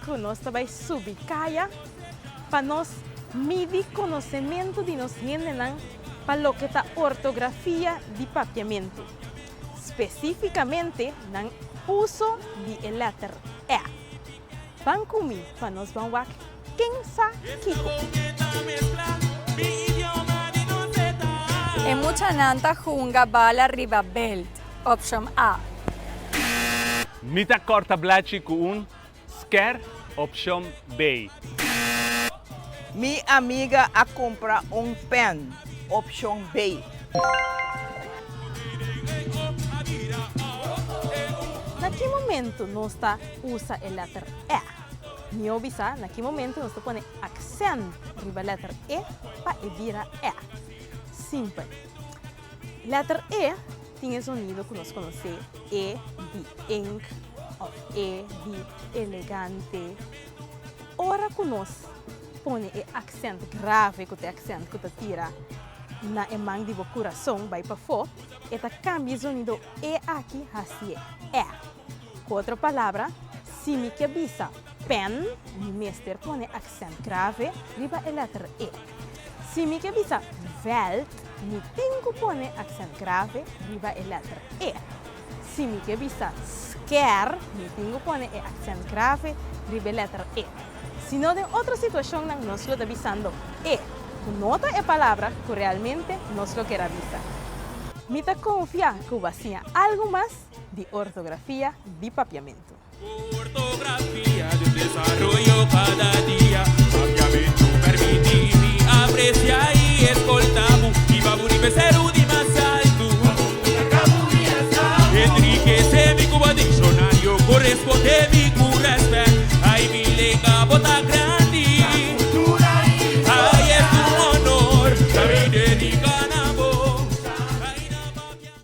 ku nos ta bai subi kaya pa nos midi konosementu di nos hendenan pa loke ta ortografia di papiamentu, spesífikamente nan uso di e lèter è. Ban ku mi pa nos ban wak ken sa kiko. E muchanan ta hunga bala riba belt, opshon A. Mi ta kòrta blachi ku un skèr, opshon B. Mi amiga a kumpra un pèn, opshon B. Na ki momentu nos ta usa e lèter è? Mihó bisa, na ki momentu nos ta pone aksènt riba lèter e pa e bira è? Simpel. Lèter e tin e zonido ku nos konosé, e di ink òf e di elegante. Ora ku nos pone e aksènt grave, ku ta e aksènt ku ta tira na e man di bo kurason bai pafó, e ta kambia e zonido e aki hasié è. Ku otro palabra, si mi ke bisa pen, mi mester pone aksènt grave riba e lèter e. Si mi ke bisa vèlt, mi tin ku pone aksènt grave riba e lèter e. Si mi ke bisa skèr, mi tin ku pone e aksènt grave riba e lèter e. Si no den otro situashonnan nos lo ta bisando e, ku no ta e palabra ku realmente nos lo ker a bisa. Mi ta konfia ku bo a siña algu mas di ortografia di papiamentu. Ortografia di un desaroyo kada dia.